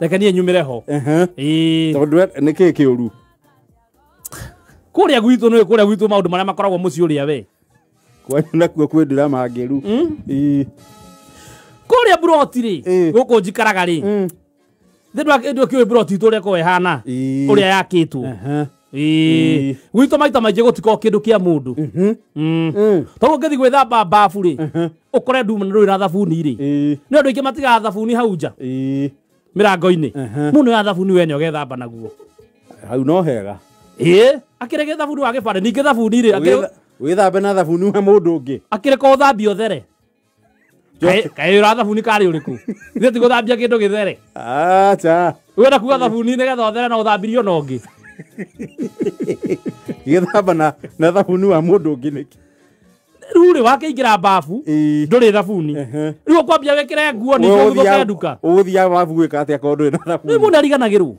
Reke niĩ nyumĩre ho. Ĩĩ. Tondũ nĩ kĩĩ kĩũru? Kũrĩa gwitũ nĩ kũrĩa gwitũ maũndũ marĩa makoragwo mũciĩ ũrĩa we. Kwanyu nakuo kwĩ ndirama ngĩru. Ĩĩ. Kũrĩa buroti rĩ, gũkũ njikaraga rĩ. Thĩ ndũkĩũĩ buroti itũ ũrĩa ĩkoragwo ĩhana. Ũrĩa yakĩtwo. Ĩĩ. Gwitũ maita maingĩ gũtikoragwo kĩndũ kĩa mũndũ. Toguo ũngĩthiĩ gwĩthamba bafu rĩ, ũkore nduma ndũrĩ na thabuni rĩ. Nĩ andũ aingĩ matigaga thabuni hau nja. Mĩrango-inĩ. Mũndũ ya thabuni wene ũgethamba naguo. Hau no hega. Ĩĩ, akĩrĩ thabuni wa gĩbandĩ, ningĩ thabuni rĩ, wĩthambe na thabuni wa mũndũ ũngĩ. Akĩrĩ ko ũthambie ũthere. Kaĩ ũra thabuni karĩ ũrĩkũ? Ithuĩ ti gũthambia kĩndũ gĩthere. Acha. Wenda kuga thabuni nĩgetha ũthere no ũthambirio na ũngĩ. Gĩthamba na thabuni wa mũndũ ũngĩ nĩkĩ? Rĩu rĩ wakĩingĩra bafu, ndũrĩ thabuni. Rĩu ũkwambia wĩkĩre nguo ningĩ ũguthũke nduka. Ũgũthiaga bafu gwĩka atĩa korwo ndũrĩ na thabuni? Rĩu mũndũ ariganagĩrwo.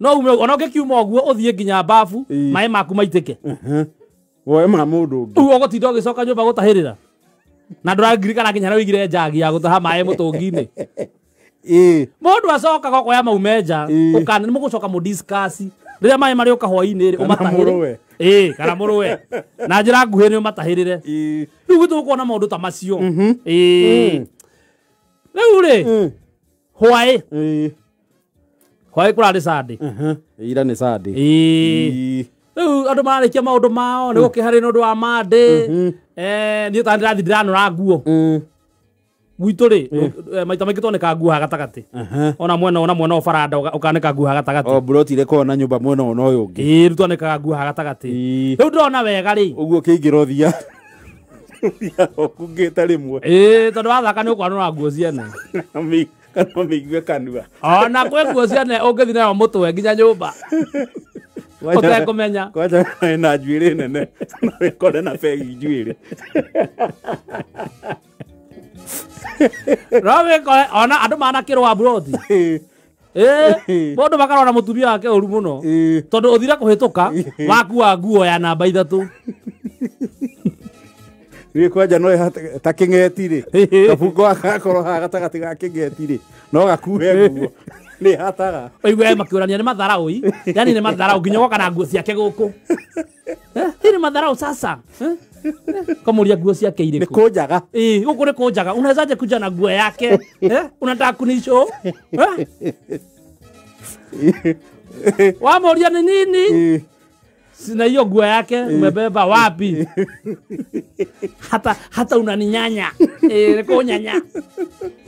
No ume ona ũngĩkiuma ũguo ũthiĩ nginya bafu, maĩ maku maitĩke. Woe ma mũndũ ũngĩ. Rĩu ũgũtinda ũgĩcoka nyũmba gũtahĩrĩra. Na ndũraririkana nginya harĩa ũigire njagi ya gũtaha maĩ mũtũngi-inĩ. Mũndũ acokaga ũkoya maume nja, ũkana nĩ mũgũcoka mũdiscuss. Rĩrĩa maĩ marĩũka hwaĩ-inĩ rĩ, ũmatahĩre. Ĩĩ, kana mũrũe. Na njĩra nguhĩ nĩ ũmatahĩrĩre. Rĩu gwitũ gũkorwo na maũndũ ta macio. Ĩĩ. Rĩu rĩ, hwaĩ. Hwaĩ kũrarĩ Sunday. Ira nĩ Sunday. Ĩĩ. Rĩu andũ mararĩkia maũndũ mao, nĩ gũkĩharĩ nĩ ũndũ wa Monday. Niĩ ta ndĩrathiĩ ndĩranora nguo. Gwitũ rĩ, maita maingĩ twanĩkaga nguo haha gatagatĩ. Ona mwena ona mwena ũbaranda ũkanĩka nguo haha gatagatĩ. O buroti ĩrĩa ĩkoragwo na nyũmba mwena ũyũ na ũyũ ũngĩ. Ĩĩ, rĩu twanĩkaga nguo haha gatagatĩ. Rĩu ndĩrona wega rĩ. Ũguo ũkĩingĩra ũthia. Ũkungĩte rĩmwe. Ĩĩ, tondũ wathaka nĩ ũkwanũra nguo ciene. Kana ũmĩigue kanua. Ona kwĩ nguo ciene ũngĩthiĩ nayo mũtwe nginya nyũmba. Ũtekũmenya. Kwanja na njuĩrĩ nene. Na wĩkore na begi njuĩrĩ. No wĩkore ona andũ manakĩrũa buroti. Mũndũ makarora mũtumia wake ũru mũno. Tondũ ũthire kũhĩtũka, wakua nguo ya namba 3. Rĩu kwanja no ĩhate ta kĩng'eti rĩ. Kabungo gakorwo haha gatagatĩ ga kĩng'eti rĩ, no gakuhe nguo. Nĩ hataga. Ũigue makĩũrania nĩ matharau ii. Yaani nĩ matharau nginya ũgoka na nguo ciake gũkũ. Hii nĩ matharau sasa. Kamũria nguo ciake irĩkũ? Nĩ kũnjaga. Ĩĩ, gũkũ nĩ kũnjaga. Unawezaje kuja na nguo yake? Unataka kunishow? Wamũria nĩ nini? Sina hiyo nguo yake, umebeba wapi? Hata unaninyanya. Nĩ kũnyanya.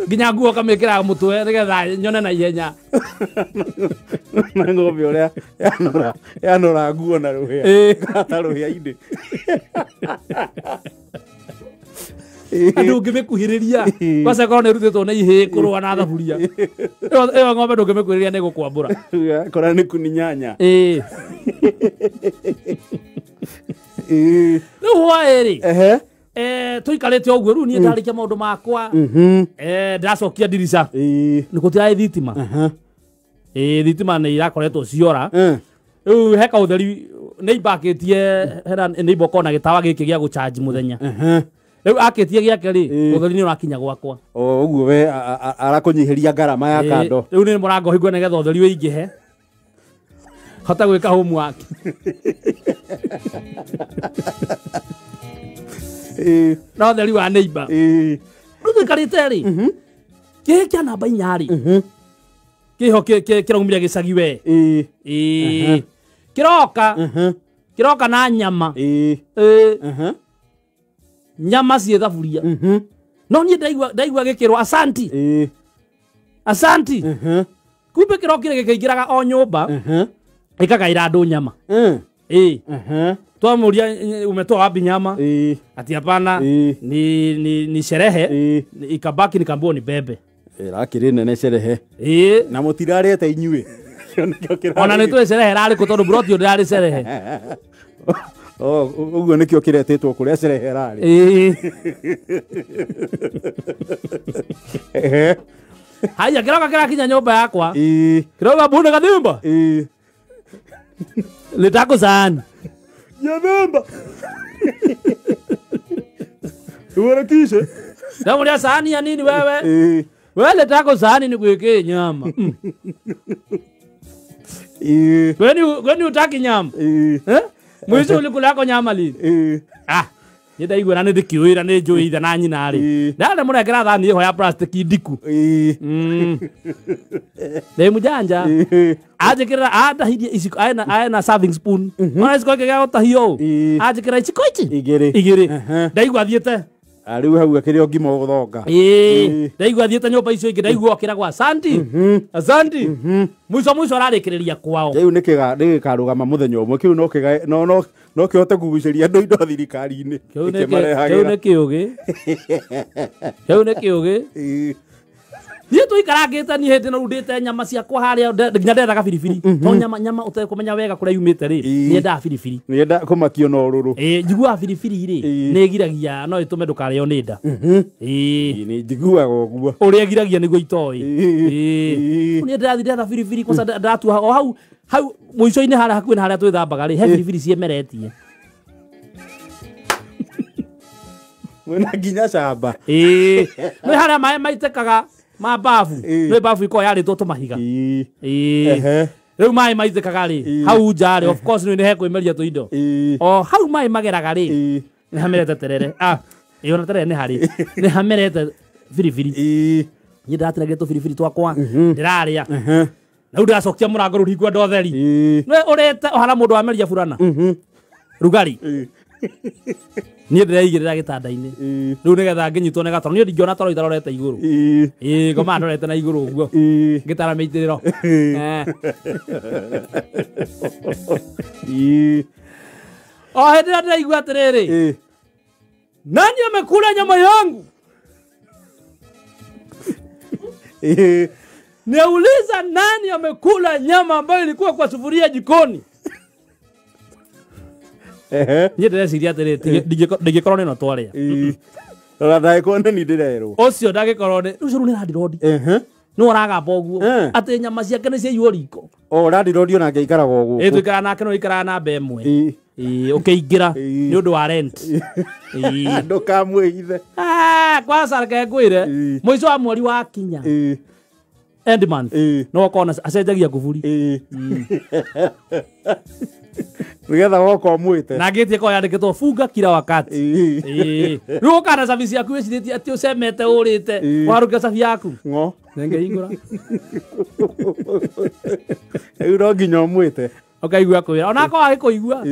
Nginya nguo kamĩkĩra mũtwe nĩgetha nyone na ihenya. Na ng'ombe ũrĩa yanora nguo na rũhĩa. Kata rũhĩa-inĩ. Andũ ũngĩmĩkuhĩrĩria. Kwanza korwo nĩ ĩrutĩtwo nĩ ihĩĩ kũrũa na thaburia. Ĩyo ng'ombe ndũngĩmĩkuhĩrĩria nĩ ĩgũkwambũra. Kora nĩ kuninyanya. Rĩu hwaĩ rĩ, tũikarĩte ũguo rĩu niĩ ndarĩkia maũndũ makwa. Ndĩracokia ndirica. Nĩ gũtirarĩ thitima. Thitima nĩ irakoretwo ciora. Rĩu he kaũtheri nĩ imbakĩtie hena neighbor ũkoragwo na gĩtawa gĩkĩ gĩa gũcharge mũthenya. Rĩu akĩtie gĩake rĩ, ũtheri nĩ ũrakinya gwakwa. O ũguo we arakũnyihĩria ngarama ya kando. Rĩu nĩ mũrango ũhingwe nĩgetha ũtheri ũingĩhe. Hote gwĩka homework. No ũtheri wa neighbor. Rĩu tũikarĩte rĩ, kĩhĩ kĩa namba 4 rĩ, kĩho kĩraumire gĩcagi we. Kĩroka. Kĩroka na nyama. Nyama ciĩ thaburia. No niĩ ndaigua gĩkĩrwo asanti. Asanti. Kumbe kĩrokire gĩkĩingĩraga o nyũmba, ĩkagaĩra andũ nyama. Twamũria umetoa wapi nyama? Ati hapana, ni sherehe. Ikabaki nikaambiwa ni bebe. Ĩrakĩrĩ nene sherehe. Na mũtirarĩte inyuĩ. Ona nĩ tũĩ sherehe ĩrarĩ kũ tondũ buroti ndĩrarĩ sherehe. Ũguo nĩkĩo kĩretĩtwo kũrĩa sherehe ĩrarĩ. Haya, kĩroka kĩrakinya nyũmba yakwa. Kĩroka mbune gathimba. Litako sahani. Nyamemba. Uharakishe. Ndamuria sahani ya nini wewe? Wewe letako sahani nikuwekee nyama. Kwani utaki nyama? Eh? Mwisho ulikulako nyama lini? Ah. Ndaigua na nĩndĩkĩũĩ na nĩnjũĩ ithe na nyina rĩ. Ndare mũrengera thani ĩho ya plastic ndiku. Ndĩ mũjanja. Anjĩkĩrĩra andahirie iciko aena serving spoon. Ona iciko gĩa gũtahio ũũ. Anjĩkĩrĩra iciko ici igĩrĩ. Ndaigua thiĩte. Rĩu hau akĩrĩ o ngima ũgũthonga. Ndaigua thiĩte nyũmba icio ingĩ ndaigua okĩragwo asanti. Asanti. Mwisho mwisho ararĩkĩrĩria kwao. Rĩu nĩgĩkarũgama mũthenya ũmwe kĩu no no no kĩhote kũgucĩria andũ indo thirikari-inĩ. Kĩu nĩ kĩũgĩ. Kĩu nĩ kĩũgĩ. Niĩ tũikarangĩte niĩ hĩndĩ ĩno rĩu ndĩte nyama ciakwa harĩa nginya ndethaga biribiri. To nyama ũtekũmenya wega kũrĩa yumĩte rĩ, nĩendaga biribiri. Nĩenda kũmakio na ũrũrũ. Njiguaga biribiri rĩ, nĩĩgiragia no ĩtũme ndũkarĩo nĩ nda. Nĩ njiguaga ũguo. Ũrĩa ĩgiragia nĩguo itoĩ. Niĩ ndĩrathiĩ ndetha biribiri kwanza ndatua o hau hau mũico-inĩ harĩa hakuhĩ na harĩa twĩthambaga rĩ, he biribiri ciemeretie. Mwĩna nginya camba. Nĩ harĩa maĩ maitĩkaga ma bafu nĩ bafu iko yarĩtwo tũmahiga. Rĩu maĩ maitĩkaga rĩ hau nja rĩ, of course nĩ hekwĩmeria tũindo. O hau maĩ mageraga rĩ, nĩ hamerete terere. Ĩyo na terere nĩ harĩ nĩ hamerete biribiri. Niĩ ndĩratinangia tũbiribiri twakwa ndĩrarĩa. Na rĩu ndĩracokia mũrango rĩu ndingwenda ũtheri. Nĩ ũrĩte ũhana mũndũ wameria burana. Rugari. Niĩ ndĩreigĩrĩra gĩtanda-inĩ. Rĩu nĩgetha ngĩnyitwo nĩ gatoro. Niĩ ndingĩona toro itarorete igũrũ. Ngomaga ndorete na igũrũ ũguo. Ngĩtara mĩitĩrĩro. O hĩndĩ ĩrĩa ndĩraigua atĩrĩrĩ, nani amekula nyama yangu? Nauliza nani amekula nyama ambayo ilikuwa kwa sufuria jikoni? Niĩ ndĩreciria atĩrĩrĩ, ndingĩkorwo nĩ ĩno twarĩa. Rora ndagĩkorwo nĩ niĩ ndĩrerwo. Ũcio ndagĩkorwo nĩ ũcio rĩu nĩ landirondi. Nĩwe ũragamba ũguo atĩ nyama ciake nĩ ciaiywo riko. O landirondi onake aikaraga o gũkũ. Tũikaraga nake no aikaraga namba ĩmwe. Ũkĩingĩra nĩ ũndũ wa rent. Ndũkamwĩithe. Kwanza reke ngwĩre, mũico wa mweri wakinya, end month, no ũkona acenjagia nguburi. Nĩgetha woka ũmwĩte. Na ngĩtie korwo yandĩkĩtwo funga kila wakati. Rĩu ũkana cabi ciaku wĩcirĩtie atĩ ũcemete ũrĩte, warũkia cabi yaku. Ng'o. Nĩngĩhingũra. Rĩu no nginya ũmwĩte. Ũkaigua kwĩra. Ona akorwo agĩkũigua.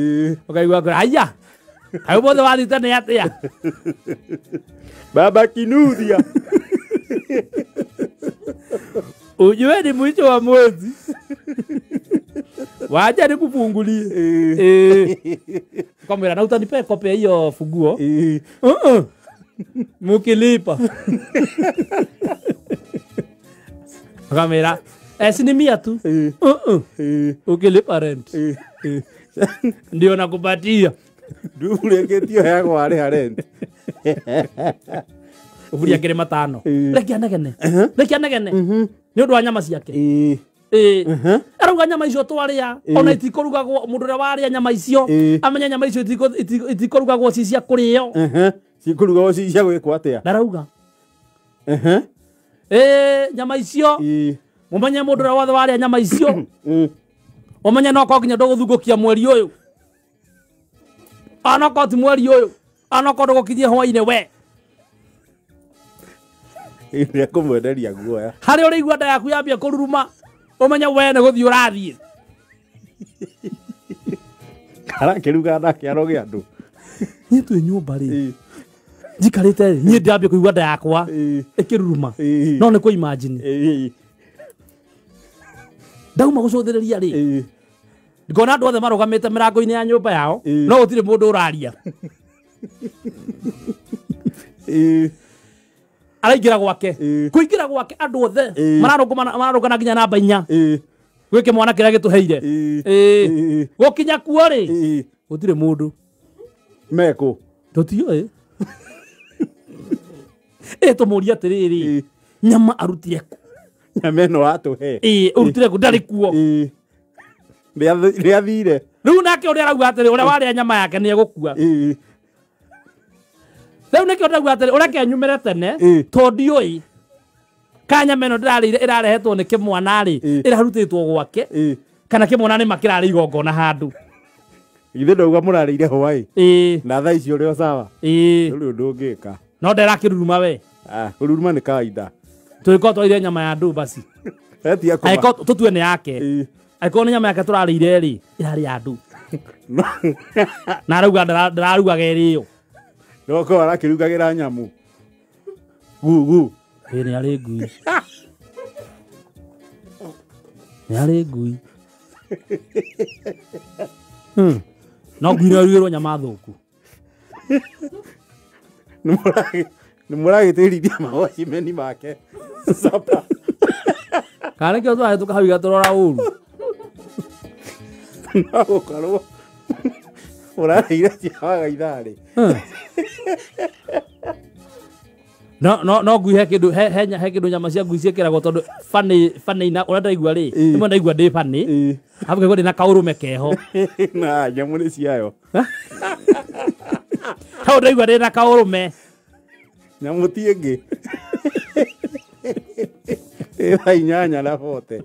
Ũkaigua kwĩra, haiya. Kaĩ ũmũthĩ wathiĩte nĩ atĩa? Baba Kinuthia. Ujue ni mwisho wa mwezi. Wacha nikufungulie. Kamera na utanipe kopi hiyo funguo. Mukilipa. Kamera, si ni mia tu. Ukilipa rent. Ndio nakupatia. Ndurĩkĩtio heagwo warĩha rent. Ũburia ngiri matano. Reke anegene. Reke anegene. Nĩ ũndũ wa nyama ciake. Arauga nyama icio twarĩa ona itikũrugagwo mũndũ ũrĩa warĩa nyama icio amenye nyama icio itikũrugagwo ci cia kũrĩo. Cikũrugagwo ci cia gwĩkwo atĩa? Ndarauga. Nyama icio mũmenye mũndũ ũrĩa wothe warĩa nyama icio ũmenye no korwo nginya ndũgũthungũkia mweri ũyũ. Onokorwo ti mweri ũyũ, onokorwo ndũgũkinyia hwainĩ we. Nĩekũmwenderia guoya. Harĩa ũrĩigua nda yaku yambia kũruruma ũmenye we nĩ gũthiĩ ũrathiĩ. Arakĩruga na kĩaro kĩa andũ. Niĩ twĩ nyũmba rĩ, njikarĩte rĩ, niĩ ndĩrambia kũigua nda yakwa ĩkĩruruma. No nĩ kũ imagine. Ndauma gũcũthĩrĩria rĩ, ngona andũ othe marũgamĩte mĩrango-inĩ ya nyũmba yao, no gũtirĩ mũndũ ũraria. Araingĩra gwake. Kũingĩra gwake andũ othe mararũngana nginya namba 4. Gwĩ kĩmwana kĩrĩa gĩtũheire. Gũkinya kuo rĩ, gũtirĩ mũndũ. Mekũ? Tũtiũĩ. Tũmũrie atĩrĩrĩ, nyama arutire kũ? Nyama ĩno atũhe. Ũrutire kũ? Ndarĩ kuo. Nĩathire. Rĩu nake ũrĩa arauga atĩrĩ, ũrĩa warĩa nyama yake nĩegũkua. Rĩu nĩkĩo ndauga atĩrĩ, ũreke nyumĩre tene, tondũ ndiũĩ. Kanyama ĩno ndĩrarĩire ĩrarehetwo nĩ kĩmwana rĩ, ĩrarutĩtwo gwake, kana kĩmwana nĩ makĩrarĩ igongona handũ. Ithe ndauga mũrarĩire hwaĩ. Ĩĩ. Na thaa icio ũrĩ o sawa. Ĩĩ. Ndũrĩ ũndũ ũngĩka. No nderakĩruruma we. Ah, kũruruma nĩ kawaida. Tũgĩkorwo twarĩire nyama ya andũ basi. Etia kũma. Angĩkorwo tũtue nĩ yake. Ĩĩ. Angĩkorwo nĩ nyama yake tũrarĩire rĩ, ĩrarĩ ya andũ. Na arauga ndararugaga ĩrĩo. No korwo arakĩrugagĩra nyamũ. Gugu. Ĩĩ nĩ arĩ ngui. Nĩ arĩ ngui. No ngui no ĩrugĩrwo nyama thũku. Nĩ mũragĩtĩrithia mawacimeni make. Sapa. Kana nĩkĩo tũrahĩtũka hau igatũrora ũru. No gũkorwo ũrarĩire cia wagaitharĩ. No no no ngui he kĩndũ he he he kĩndũ nyama cia ngui ciĩkĩragwo tondũ funny funny na ũrĩa ndaigua rĩ, rĩmwe ndaigua ndĩ funny. Arabu ngaigua ndĩna kaũrũme keho. Na nyamũ nĩ ciayo. Hau ndaigua ndĩna kaũrũme. Nyamũ ti ĩngĩ. Ĩ thaa 8:40.